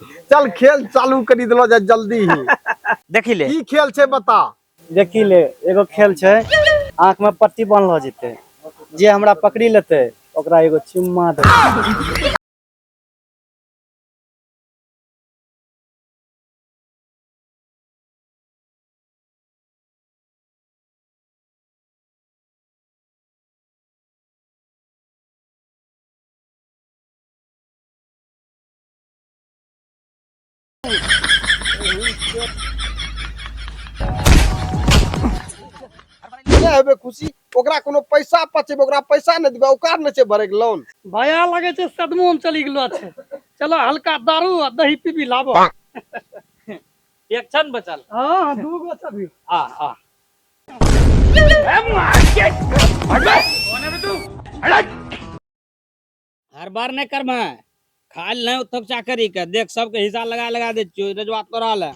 चल खेल चालू करी देलो जाय जल्दी ही। देखी ले। की खेल छै बता। देखी ले, एगो खेल छै, आंख में पट्टी बान्हलो जेतै, जे हमरा पकड़ी लेतै ओकरा एगो चुम्मा देबै। नहि हेबै खुशी, ओकरा कोनो पैसा पचेबै, ओकरा पैसा नहि देबै, औकात नहि छै भरैके लोन। भया लगे छै सदमो में चली गेलो छै। चलो हल्का दारू आ दही पीबी लाबो। एक क्षण बचल। हाँ, दू गो छै अभी। आ, आ। हर बार नहीं करबे, खाल नहीं उतब चाकरी के देख सबके हिस्सा लगा लगा दे छियो, रजवा तोरा ले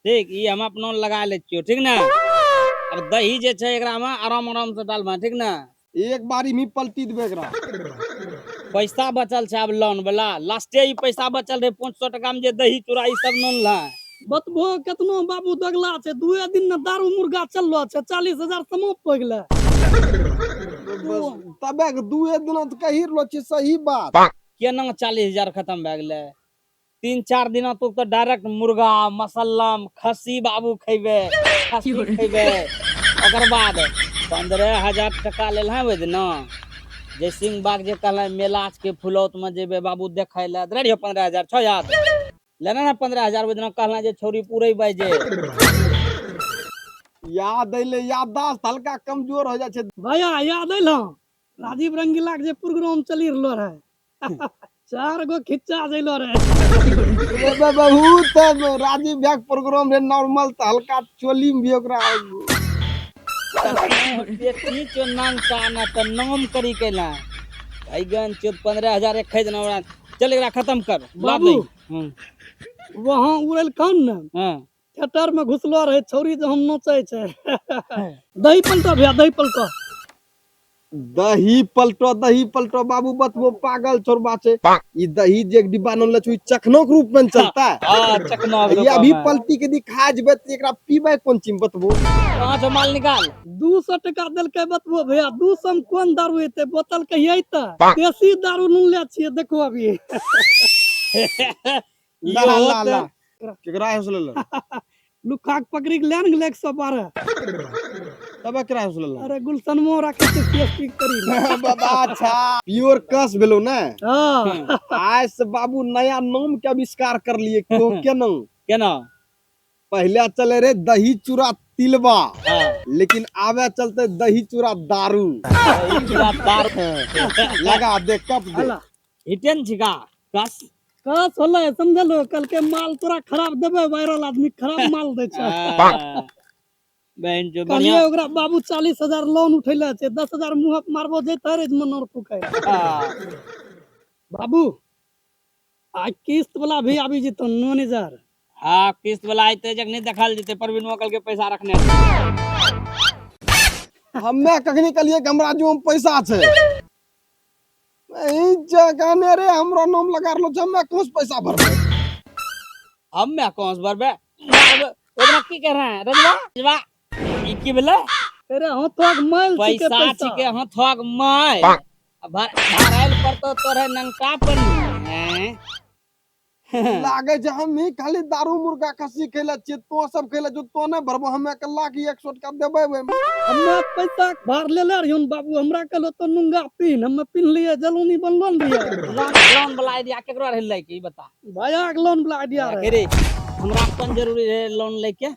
ठीक, ई हम अपनो लगा ले छियो ठीक ना। अब दही जे छै एकरा में आराम आराम से डालबे ठीक ना। एक बारी मी पलटी देबे एकरा। पैसा बचल छै अब लोन वाला, लास्टे ई पैसा बचल रहे 500 टका में जे दही चूड़ा ई सब नोन ला। बतबो केतनो बाबू दगला छै, दुए दिन में दारू मुर्गा चललो छै, 40,000 समाप्त हो गेलै। बस तबे के दुए दिन तऽ कहि रहलो छी सही बात। केना 40,000 खत्म भए गेलै? 3-4 दिना तू तऽ डायरेक्ट मुर्गा मसल्लम खस्सी बाबू खैबे, खस्सी खैबे। ओकर बाद 15,000 टका लेल हैं ओहि दिना, जय सिंह बाग जे कहले मेला के फुलौत में जेबे बाबू देखै लए, दे रहियो 15,000 छौ याद लेना ना 15,000 ओहि दिना कहला जे छौरी पुरेबै जे। याद अइले, याददाश्त हल्का कमजोर हो जाइ छै। भैया याद अइलो राजीव रंगीला के जे प्रोग्राम चली रहलो रहे, 4 गो खिच्चा जइलो रहे। बहुत राजीव भैया के प्रोग्राम रहे नॉर्मल, तऽ हल्का चोली में भी ओकरा बेटी चो नाम का ना तऽ नाम करी केला। भाईगन चो 15,000 एक खै देना ओकरा। चल एकरा खत्म कर। बाबू, वहाँ उड़ल कौन ना? थिएटर में घुसलो रहे छौरी जो हम नोचै छै। दही पलटो भैया, दही पलटो। दही पलटो, दही पलटो बाबू बतबो पागल छोड़बा छै। ई दही जे एक डिब्बा नोनले छै, ई चखनो के रूप में चलता है। हाँ, चखनो के ये अभी रूप में। पलटी के दी खा जबे त एकरा पीबै कोन चीज बतबो? कहाँ से माल निकाल? 200 टका देलकै बतबो भैया, 200 में कोन दारू एते? बोतल कहियै त देसी दारू नून ले छियै, देखो अभी। ला, ला, ला, ला। केकरा हौसला ले? लुखा के पकड़ी के लेन गेलै 112। तब केकरा हौसला ले? अरे गुलशन मोह राखे छै सीएसपी के करीब। बाबा अच्छा प्योर कस भेलो ने? हाँ। आज से बाबू नया नाम के आविष्कार कर लिए। को केना? केना? पहले चले रे दही चूड़ा तिलवा, हाँ। लेकिन आवे चलते दही चूड़ा दारू। दही चूड़ा दारू। लगा दे कप दे। हला। हिटेन छिका कस। कस होलै समझलो, कल के माल तोरा खराब देबे, वायरल आदमी खराब माल दै छै। हाँ। बहन जो कहलिए बढ़िया। ओकरा बाबू 40,000 लोन उठैले छै, 10,000 मुँह पर मारबो जैते रे मनोर फुकै। हाँ। बाबू आ किस्त वाला भी आबि जेतौ 9,000। हाँ किस्त वाला आइते जखनी देखल जेतै, परवीन मोकल के पैसा रखने। हमे कखनी कहलिए कि हमरा जो पैसा छै। ई जगह रे हमरो नाम लगा रहलो छै, हमे कौन से पैसा भरबै? हमे कौन से भरबै? ओकरा की कह रहे हैं? रजवा, रजवा, ई की भेलै? अरे हथक मैल छिकै पैसा पैसा। छिकै हथक मैल। आ भरायल पर तो तोरे नंका पर हैं? लागे छै हम ही खाली दारू मुर्गा खस्सी खेले छियै, तो सब खेले जो तो नहीं भरबो, हमे अकेला के 100 टका देबै ओहिमे। हमे पैसा भार लेले रहियन बाबू, हमरा कहलो तो नुंगा पिन, हमे पिन्हलियै, जलौनी बनलो ने रहियै। लोन वाला आइडिया केकरो रहै लै के, ई बता। भैया के लोन वाला आइडिया रहै। रे, हमरा कोन जरूरी रहै लोन लै के?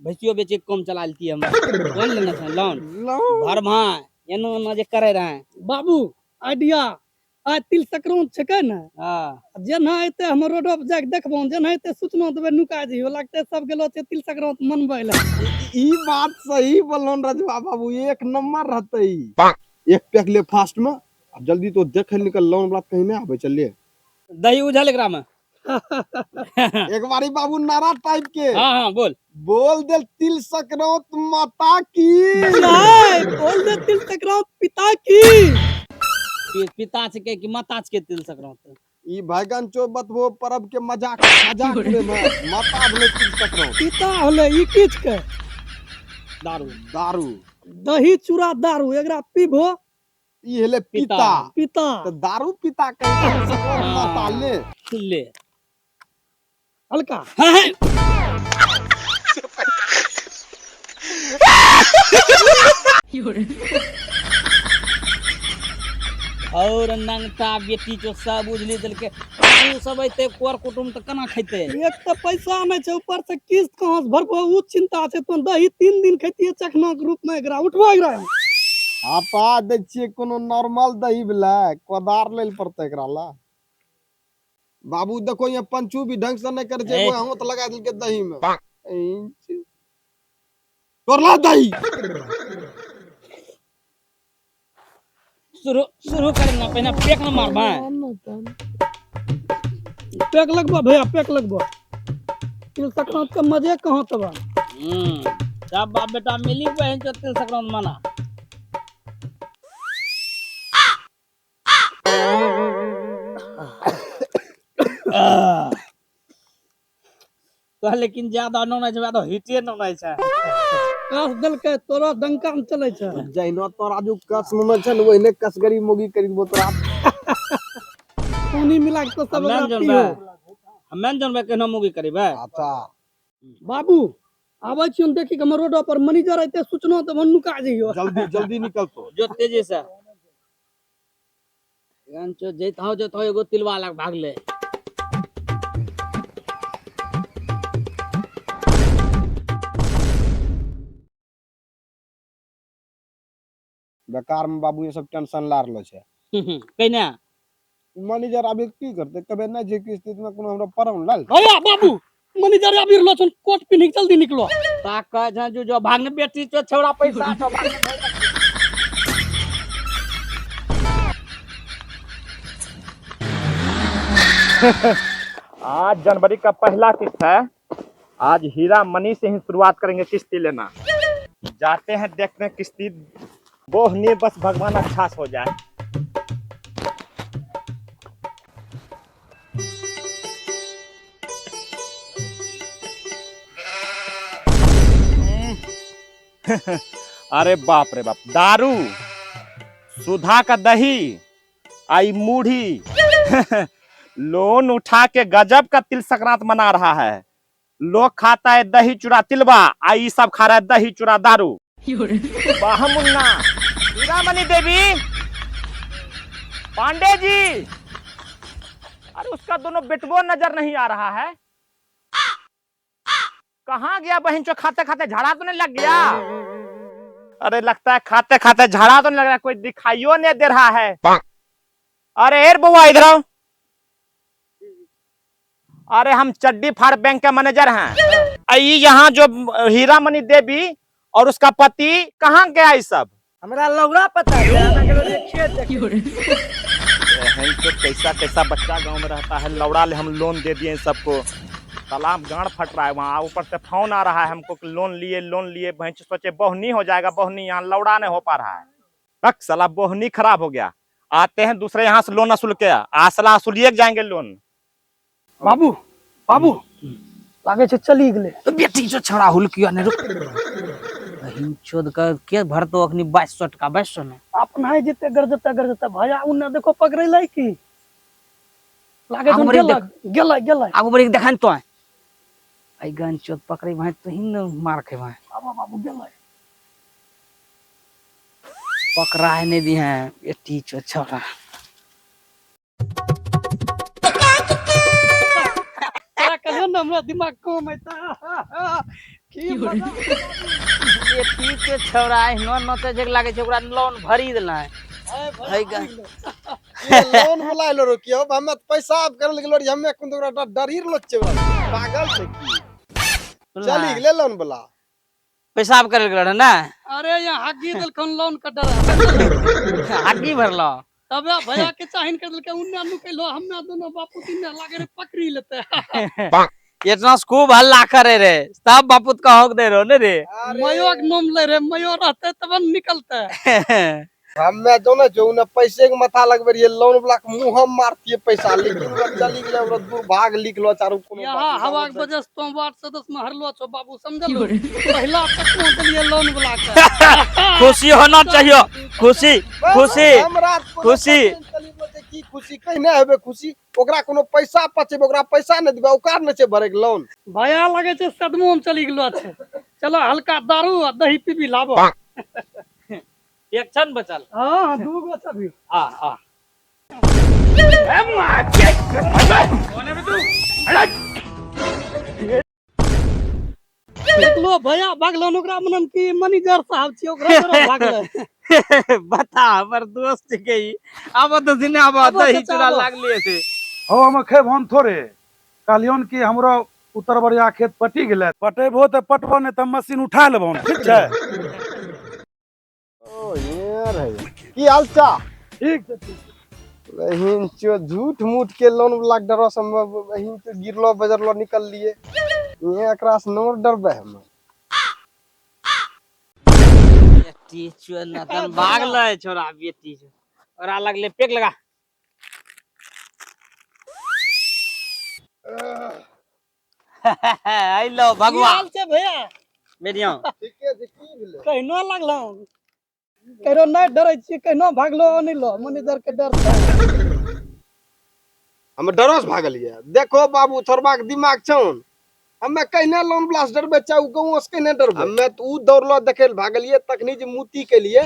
भैंसियो बेचे के कम चला लेती हम। कोन लेना छै लोन? लोन। भरमा, एना ओना जे करे रहै। बाबू, आइडिया आइ तिल संक्रांत छिकै ने? हाँ। जेना एते हम रोडो पर जाके देखबो, जेना एते सूचना देबै नुका जइयो, लगतै सब गेलो छै तिल संक्रांत मनबै लए। ई बात सही बोललन रजवा बाबू, एक नंबर रहतै ई। एक पैक ले फास्ट में, अब जल्दी तो देखे निकल लोन वाला कहीं नहीं आवे चलिए। दही उझल एकरा में। एक बारी बाबू नारा टाइप के। हाँ, हाँ, बोल। बोल दे तिल संक्रांत माता की। जय, बोल दे तिल संक्रांत पिता की। पिता छे के कि माता छे के तिल संक्रांत? ई भैगन चो बतबो परब के मजाक मजाक उड़े में माता भेलै तिल संक्रांत। पिता होलै ई किछ के दारू। दारू। दही चूड़ा दारू एकरा पीबो। ई हेले पिता। पिता। पिता। तऽ दारू पिता कहि तिल संक्रांत माता ले। ले। हल्का। हाँ, हाँ। और नंगटा बेटी जो सब उजली देलके, उ सब अइते कर कुटुम तऽ केना खेते? एक तऽ पैसा नहि छै, ऊपर से किस्त कहाँ से भरबो उ चिंता छै। तो दही 3 दिन खेतिए चखना के रूप में एकरा उठबो एकरा। आपा दै छियै कोनो नॉर्मल दही वाला कोदार लेल पड़तै एकरा ला। बाबू देखो यहाँ पंचू भी ढंग से नहीं करे छै, एगो हाथ लगा देलकै दही में। तोड़ला दही। शुरू शुरू करना पहिने पेक न मारबै। पेक लगबो भैया, पेक लगबो। तिल संक्रांत के मजे कहाँ तब। सब बाप बेटा मिली बहन चो तिल संक्रांत मना। तो लेकिन ज्यादा नौनाइ छै, तो हिटे नौनाइ छै। कस देलकै तोरा डंका में चलै छै। जहिना तोरा जो कस नौनाइ छै ने, ओहिने कसगरी मोगी करि देबो तोरा। पानी मिला के तो सब हम्मे एकरा जानबै। पीहो। हम्मे जानबै केना मोगी करिबै। अच्छा। बाबू आबै छियौ देखी के हमर रोड पर मैनेजर अइते सूचना तऽ नुका जइयो। जल्दी जल्दी निकल तो। जो तेजी से। जैतौ जैतौ एगो तिलवा लग भागले। बेकार में बाबू ये सब टेंशन ला रहलो छै। कहिना? मैनेजर आबि की करते? कबे नहि छै कि स्थिति में कोनो हमरा परम लाल। भैया बाबू मैनेजर आबि रहलो छन, कोट पिन्ह के जल्दी निकलो। ता कहै छन जो जो भागने बेटी चो छौड़ा पैसा छौ, भागने पैसा। आज जनवरी का पहला किस्त है, आज हीरा मनी से ही शुरुआत करेंगे किस्ती लेना। जाते हैं देखते हैं किस्ती बोहनी, बस भगवान अच्छा से हो जाए। अरे बाप रे बाप, दारू, सुधा का दही, आई मूढ़ी। लोन उठा के गजब का तिल संक्रांत मना रहा है। लोग खाता है दही चूड़ा तिलवा, आई सब खा रहा है दही चूड़ा दारू। वाह मुन्ना, हीरामणि देवी, पांडे जी, अरे उसका दोनों बेटबो नजर नहीं आ रहा है। कहाँ गया बहन चो? खाते खाते झाड़ा तो नहीं लग गया? अरे लगता है खाते खाते झाड़ा तो नहीं लग रहा, कोई दिखाइयो नहीं दे रहा है। अरे एर बुआ इधर आओ। अरे हम चड्डी फाड़ बैंक के मैनेजर हैं। आई यहाँ जो हीरामणि देवी और उसका पति कहाँ गया? ये सब हमरा लौड़ा पता है। तो कैसा कैसा बच्चा गांव में रहता है, लौड़ा ले हम लोन दे दिए सबको। तालाब गांड फट रहा है वहाँ, ऊपर से फोन आ रहा है हमको कि लोन लिए लोन लिए। भैंस सोचे बोहनी हो जाएगा, बोहनी यहाँ लौड़ा नहीं हो पा रहा है। रख साला बोहनी खराब हो गया। आते हैं दूसरे यहाँ से लोन असूल के, आसला असूलिए जाएंगे लोन। बाबू बाबू लागे छै चली गेलै। तो बेटी जो छौड़ा हुलकियो ने रुक। बहिन चोद के के भरतो अखनी 2200 टका, 2200 ने। अपना ही जिते गरजता गरजता भैया उन्ने देखो पकड़ैलै की लागे आगू छै बढ़ी गेलै गेलै गेलै। आगू बढ़ी देखन तो आई गन चोद पकड़ै भाई तो ही न मार खेबै। बाबू बाबू गेलै। पकड़ा है नहीं दी है बेटी चो छौड़ा। हमरा दिमाग कम है की मजा। बेटी के छौड़ा एहनो नचै छै लागे छै ओकरा लोन भरी देलकै। लोन बुलाइलो रो की अब हमे पैसा अब करल गेलो रे, हमे कोन ओकरा डरी रहलो छै, पागल छै की? चली गेलै लोन वाला। पेशाब करे गेलो रहे ना? अरे यहाँ हाकी देलखन लोन के डर। हाकी भरलो तबे भैया के चाहिन कर देलकै, उन्ने नुकैलो हमे दोनों बापू तीन लागे रे पकड़ी लेते। इतना खूब हल्ला करे रे, सब बापूत का हक दे रहो ने रे। मयो के नाम ले रे, मयो रहते तब निकलते। हमे जो ने जो ने पैसे के माथा लगबे रहिए, लोन वाला के मुंह हम मारतिए पैसा, लेकिन ओकरा चली गेलै, ओकरा दुर्भाग्य लिखलो चारू कोनो यहाँ बात हवा के नहि। वजह से तो वार्ड सदस्य में हरलो छो बाबू, समझलो? पहला चकमा देलिए लोन वाला के। खुशी होना चाहिए, खुशी खुशी हमरा कोनो खुशी। चली गेलो छै, की खुशी कहने हेबे खुशी? ओकरा कोनो पैसा पचेबे, ओकरा पैसा नहि देबे, औकात नहि छै भरे के लोन। भया लगे छै सदमो में चली गेलो छै। चलो हल्का दारू आ दही पीबी लाबो। एक क्षण बचल। हाँ, दू गो अभी। आ आ देखलो भैया भागलो, ओकरा मनन की मैनेजर साहब छी, ओकरा तोरा भागले। बता हमर दोस्त के ई आब तऽ दिने आब आबो दही चाचा, चूड़ा आबो। लागलिए से। हो, हम खेब हम थोड़े कहलियौन कि हमरो उत्तर बरिया खेत पटी गेलै, पटेबहो तऽ पटबो, नहि तऽ मशीन उठा लेबो, ठीक छै? ओ ये रहे, की हाल चा? ठीक छै, ठीक। बहिन चो, झूठ मूठ के लोन वाला के डरो से हम बहिन चो गिरलो बजरलो निकल लिए, ये एकरा से नोर डरबे हम। बेटी चो नतन भागले छोरा, बेटी चो ओकरा लगले पेक लगा। आइलो की भगवा। हाल छै भैया? बेटिया। ठीके छै, की भेलै? कहिनो लागलो कहिनो नहि डरै छियै, कहिनो भागलो नहीं लो मैनेजर के डर से। हम डरो से भागलिए? देखो बाबू, थोड़बा के दिमाग छौन, हमे कहने लोन वाला से डरबे चाहे गाँव से कहने डरबे? हमे तो ऊ दौड़लो देखे ले भागलिए, तखनी जे मूती के लिए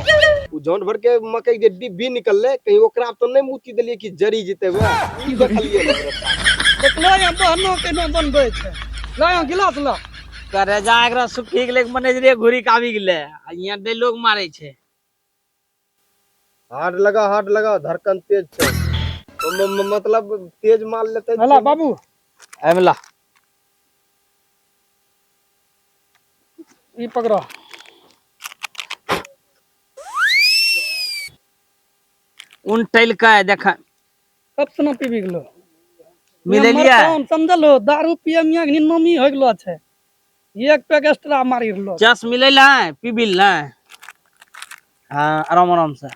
ऊ झोंट भर के मकई के डिब्बी निकलले, कहीं ओकरा तो नहीं मूती देलिए कि जरी जेते वे, ई देखलिए ने। देखलो यहाँ बहनो कहिनो बनबै छै, ला यहाँ गिलास ला। करे जा, एकरा सुखी गेलै, मैनेजरे घुरी के आबि गेलै आ यहाँ डायलॉग मारै छै। हार्ड लगा, हार्ड लगा, धड़कन तेज छै, मतलब तेज माल लेते। हला बाबू। एहिमे ला। ई पकड़ो। उनटलकै देख। कब सुनो पीबी गेलो। मिलेलियै। समझलो, दारू पिए मियाँ के नमी हो गेलो छै, एक पैक एक्स्ट्रा मारी रहलो। चस मिलै ला पीबिल ना। हाँ, आराम आराम से।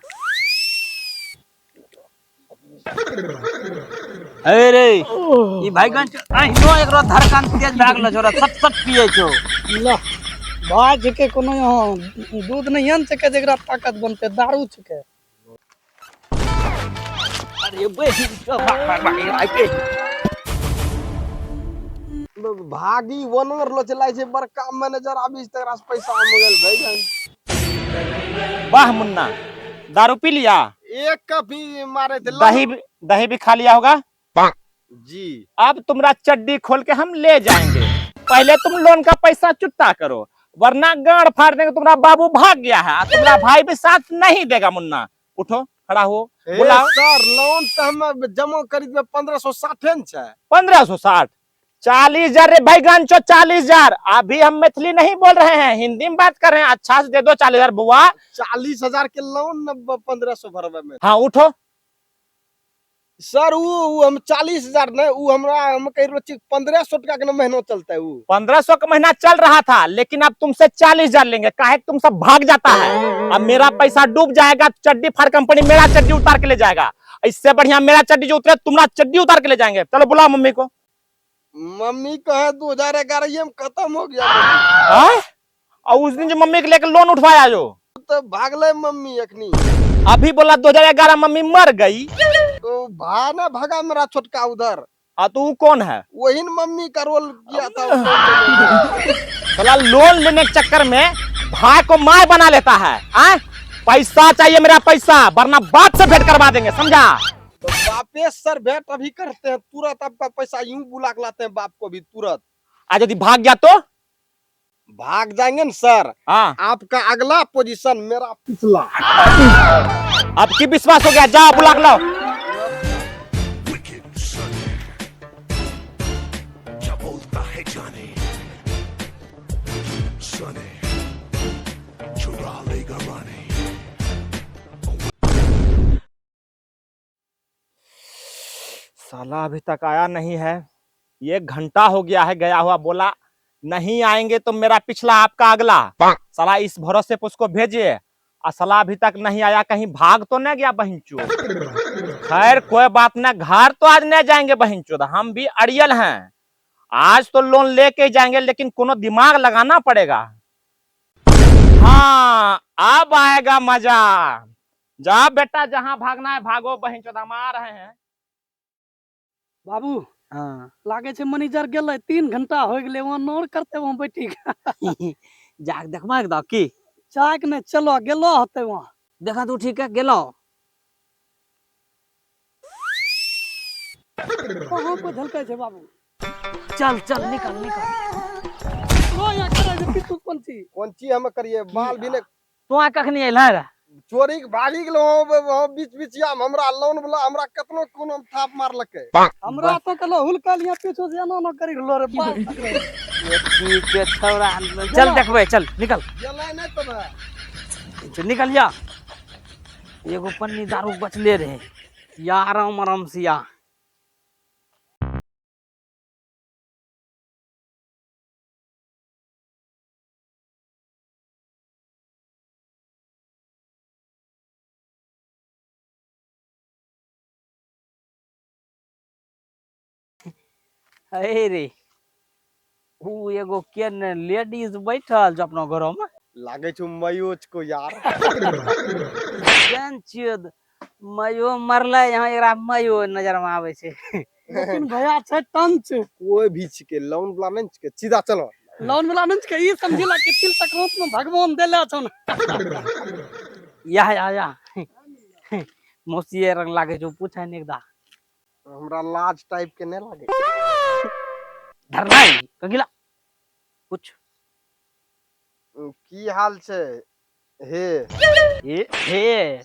अरे ई भाईगंज अहिनो एकरो धड़कन तेज भए गेलो छोरा, सट सट पिए छौ। ला भाई छिके, कोनो यहाँ दूध नहीं है छिके जेकरा ताकत बनते, दारू छिके। अरे बहिन चो, भाग भाग भाग भाग। भागी वनर लो चलाइ छै, बड़का मैनेजर आबी छै, तकरा से पैसा मंगल भाईजान। वाह मुन्ना, दारू पी लिया? एक कप ही मारे थे। दही भी खा लिया होगा? जी। अब तुम्हारा चड्डी खोल के हम ले जाएंगे, पहले तुम लोन का पैसा चुकता करो वरना गांड फाड़ देंगे। तुम्हारा बाबू भाग गया है, तुम्हारा भाई भी साथ नहीं देगा। मुन्ना उठो, खड़ा हो। ए, बुलाओ। सर, लोन तो हम जमा करी देबै, 1560 ने छै। 1560? 40,000 रे भाई गांचो, 40,000। अभी हम मैथिली नहीं बोल रहे हैं, हिंदी में बात कर रहे हैं। अच्छा से दे दो 40,000 बुआ। 40,000 के लोन न 1500 भरबै में। हाँ, उठो। सर, ऊ हम 40,000 नहीं, ऊ हमरा हम कहि रहल छी 1500 टका के न महीना चलता है ऊ। 1500 का महीना चल रहा था, लेकिन अब तुमसे 40,000 लेंगे, काहे कि तुम सब भाग जाता है। अब मेरा पैसा डूब जाएगा, चड्डी फाड़ कंपनी मेरा चड्डी उतार के ले जाएगा। इससे बढ़िया मेरा चड्डी जो उतरे, तुम्हारा चड्डी उतार के ले जाएंगे। चलो बुलाओ मम्मी को। मम्मी कहे 2011 में खत्म हो गया। हाँ? और उस दिन जो मम्मी के लेकर लोन उठवाया जो? तो भागले मम्मी अखनी। अभी बोला 2011 मम्मी मर गई। तो भा ना भागा मेरा छोटका उधर। हाँ, तो वो कौन है? वही न मम्मी का रोल किया था वो लोन लेने। साला लोन लेने के चक्कर में भाई को माय बना लेता है। आ? पैसा चाहिए मेरा पैसा, वरना बाप से भेंट करवा देंगे, समझा? तो बापे सर भेंट अभी करते हैं तुरंत, आपका पैसा यूं बुला के लाते हैं बाप को भी तुरंत। आज यदि भाग गया तो? भाग जाएंगे न सर। हाँ। आपका अगला पोजीशन, मेरा पिछला। अब की विश्वास हो गया, जाओ बुला के लाओ। Wicked Sonny. क्या बोलता है जाने Sonny, चुरा लेगा रानी। साला अभी तक आया नहीं है, एक घंटा हो गया है गया हुआ। बोला नहीं आएंगे तो मेरा पिछला आपका अगला। साला इस भरोसे पे उसको भेजिए, असला अभी तक नहीं आया, कहीं भाग तो नहीं गया बहन चोद। खैर कोई बात ना, घर तो आज नहीं जाएंगे बहन चोद, हम भी अड़ियल हैं, आज तो लोन लेके जाएंगे, लेकिन कोनो दिमाग लगाना पड़ेगा। हाँ अब आएगा मजा। जा बेटा जहाँ भागना है भागो बहन चोद, हम आ रहे हैं। बाबू हाँ लागे छै मैनेजर गेलै, 3 घंटा हो गेलै वहाँ नौर करते वहाँ बैठी के। जाके देखबा के की जाके नहि चलो गेलो होते वहाँ। देखा तू ठीक है गेलो। कहाँ पर झलकै छै बाबू? चल चल निकल निकल। ओ यहाँ करै छै पिट्टू कोन चीज? कोन चीज हम करिए बाल भी ने। तू कखनी अइलह रे? चोरी के भागी गेलो वहाँ बीच बिचिया में, हमरा लोन वाला हमरा कतनो कोनो में थाप मारलकै। हमरा तो कहलो हुलकल यहाँ पीछू से एना एना करी रहलो रे बाल पकड़े। ठीक है छौड़ा, चल देखबै, चल निकल। गेलै नहि तबे। चल निकल जा। एगो पन्नी दारू बचले रहे या आराम आराम से या। अरे ऊ एगो के ने लेडीज बैठल जो अपना घर में। लागे छौ मयोच को यार। केन चोद मयो मरले यहाँ एकरा मयो नजर में आवे छै। लेकिन भैया छै टंच। कोई भी छिके लोन वाला नहीं छिके, सीधा चलो। लोन वाला नहीं छिके, ई समझिला कि तिल संक्रांत में भगवान देले छन। या या या मौसी रंग लागे छौ, पूछै ने एकदा। हमरा लाज टाइप के नहीं लागे। धरनाई कंगिला कुछ की हाल छै? हे ए हे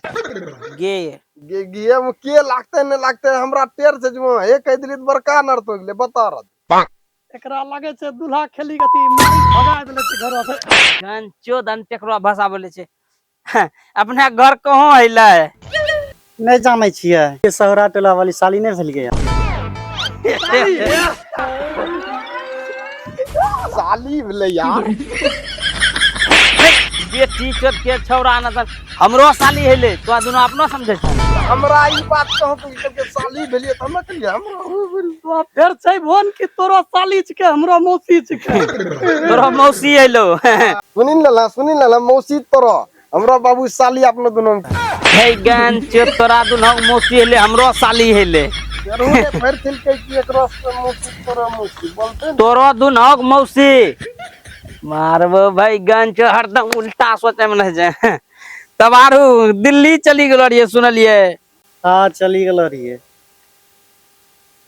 गे गे गे में के लागते नहीं लागते हमरा टेर छै जो हे कह दिली त बड़का नर्त हो गेलै बता रहा। एकरा लागे छै दूल्हा खेली गति मारि भगा देले छै घर से। गन चोदन टेकरो भाषा बोले छै। अपना घर कहाँ अइलै? नहीं जानै छियै, ये सहरा टोला वाली साली नहीं भेल गया। साली भेलै यार। बेटी चोद के छौड़ा नजर हमरो साली हेले, तो दुनू अपनो समझै छै। हमरा ई बात कहू कि के साली भेलियै त हम कहलियै हमरा तो फेर छै भोन कि तोरो साली छिके हमरो मौसी छिके। तोरो मौसी अइलो। सुनि लेला, सुनि लेला मौसी तोरो हमरा बाबू साली अपनो दुनू। हे गन चोद तोरा दुनू मौसी हेले हमरो साली हेले। फेर थिलकै कि एकरो मौसी तोरो मौसी बोलते न। तोरो दुनू मौसी मारबो भाई गन चोद हरदम उल्टा सोचे में रह जाए। तब आरू दिल्ली चली गेलो रहिए सुनलिए? हाँ चली गेलो रहिए।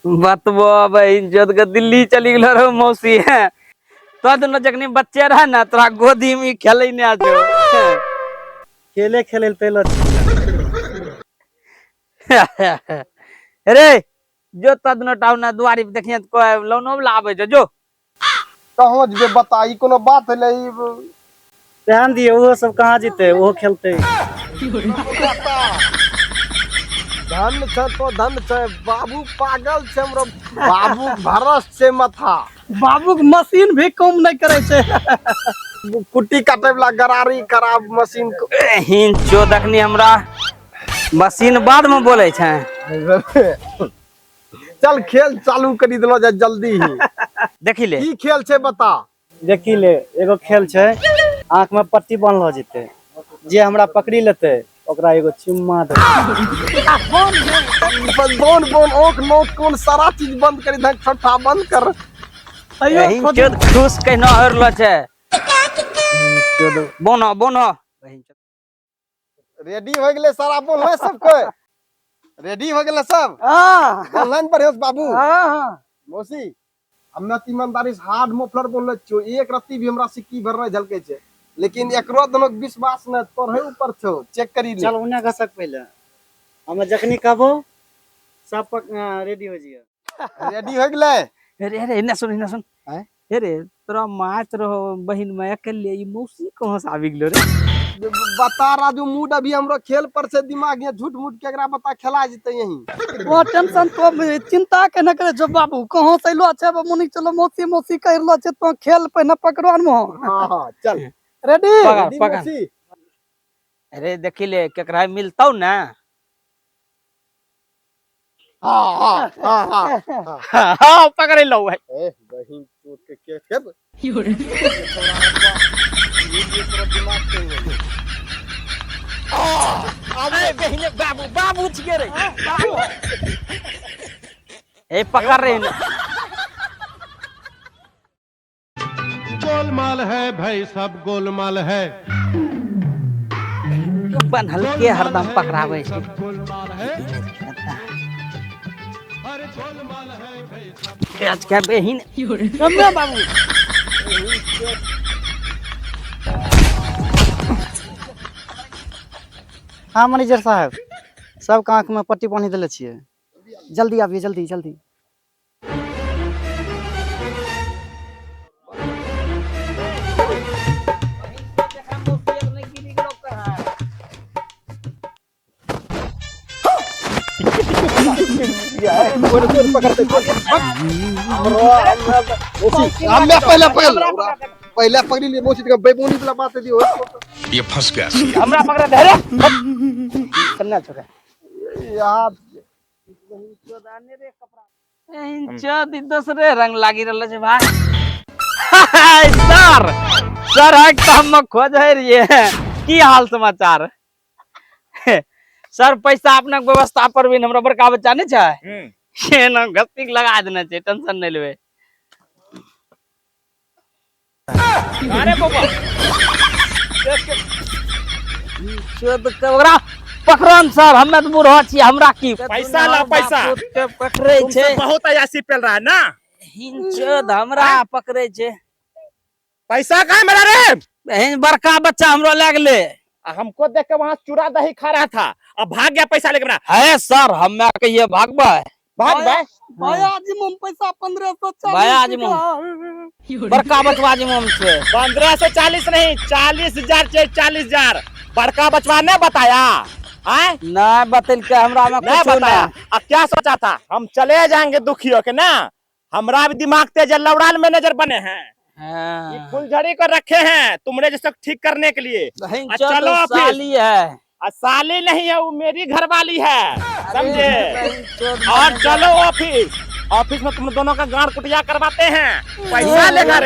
बतबो बहिन चोद के दिल्ली चली गेलो रहो मौसी। तो दुनू जखनी बच्चे रहे ना तोरा गोदी में खेले ने आजो। खेले खेले पहले। अरे जो तदनो टाउन दुआरी पे देखिए तो कोई लोनो वाला आवे जो जो कहाँ जेबे बता, ई कोनो बात होलै? ई ध्यान दिए वो सब कहाँ जीते, वो खेलते। धन छै तो धन छै, बाबू पागल छै हमरो, बाबू भरस छै माथा। बाबू के मशीन भी कम नहीं करे छै। कुट्टी काटे वाला गरारी खराब मशीन को। हिन चो दखनी हमरा मशीन बाद में बोले छै। चल खेल चालू करी देलो जाय जल्दी ही। देखी ले की खेल छै बता। देखी ले एगो खेल छै, आंख में पट्टी बांधलो जेते, जे हमरा पकड़ी लेते ओकरा एगो चुम्मा दे। बोन बोन ओख नोक कोन सारा चीज बंद करी दे, ठट्ठा बंद कर। हिन चोद खुश कहना हरलो छै। चोद बोनो बोनो रेडी हो गेलै सारा बोललै सब कोई? रेडी हो गेलै सब? हां बोललन पर बाबू। हां हां मौसी हमे त ईमानदारी से हार्ड मोफलर बोलले छियो, एक रत्ती भी हमरा सिक्की भर नहीं झलके छै, लेकिन एकरो दोनों के विश्वास न तोरे ऊपर छौ, चेक करी ले। चल उन्ने घसक पहले, हमे जखनी कहबो सब रेडी हो जियो। रेडी हो गेलै? अरे अरे एने सुन एने सुन। आँय? अरे तोरा मात रहो बहिन में अकेले ई मौसी कहाँ से आबि गेलो रे? बता राजू मूड अभी हमरो खेल पर से दिमाग ये झूठ मूठ के एकरा बता खेला जेते यहीं। वो टेंशन तो चिंता के न करे जो बाबू कहाँ से अइलो छै, मुनी चलो मौसी मौसी कहि रहलो छै, तो खेल पहिने पकड़ो न। हां हां चल रेडी? पकड़ रेडी पकड़। मौसी? अरे देखी ले केकरा मिलतौ ना। हाँ हाँ हाँ हाँ हाँ पकड़ लो है। ए बहिन चोट के के खेब अरे बहिने बाबू बाबू छिके रे बाबू। ए पकड़ रे इन्हें। गोलमाल है भाई सब गोलमाल है। बन्हल के हरदम पकड़ावे छै। सब गोलमाल है। अरे गोलमाल है भाई सब। आज के बहिन रम्या बाबू। हाँ मैनेजर साहब, सबके आँख में पट्टी बान्हि देले छियै, जल्दी आबिए, जल्दी जल्दी। हम्मे पहले पकड़ पहले पकड़ी लिए मौसी के बेबोनी वाला बात दियो। ये फंस गया। हमरा पकड़ दे रे कन्या छोरा यार चोद दूसरे रंग लागी रहल छै भाई। सर सर हक तो हम खोज है रहिए, की हाल समाचार सर? पैसा अपना व्यवस्था पर भी हमरा बड़का बच्चा नहीं छै, ना गस्ती लगा देना छै, टेंशन नहीं लेबे। अरे बाबा चोद के ओकरा पकड़न सर, हमे तो बूढ़ा छी, हमरा की पैसा ला पैसा के पकड़े छै। बहुत अयासी पेल रहा है ना चोद हमरा पकड़े छै। पैसा कहाँ मेरा रे? बहन बड़का बच्चा हमरो लए गेलै। हमको देख के वहाँ चूड़ा दही खा रहा था, अब भाग गया पैसा लेके मेरा। है सर, हमे कहिए भागबै भाग भाई। भैया जी हम पैसा 1540 भैया जी हम बड़का बचवा जी हम छै। 1540 नहीं 40,000 चाहिए, 40,000। बड़का बचवा ने बताया आए? नहीं बतल के हमरा में नहीं कुछ बताया। अब क्या सोचा था हम चले जाएंगे दुखी होके ना, हमरा भी दिमाग तेज है, लौड़ाल मैनेजर बने हैं। ये फुलझड़ी को रखे हैं तुमरे जैसे ठीक करने के लिए। चलो साली है। साली नहीं है वो मेरी घरवाली है, समझे? और चलो ऑफिस, ऑफिस में तुम दोनों का गांड कुटिया करवाते हैं, पैसा लेकर।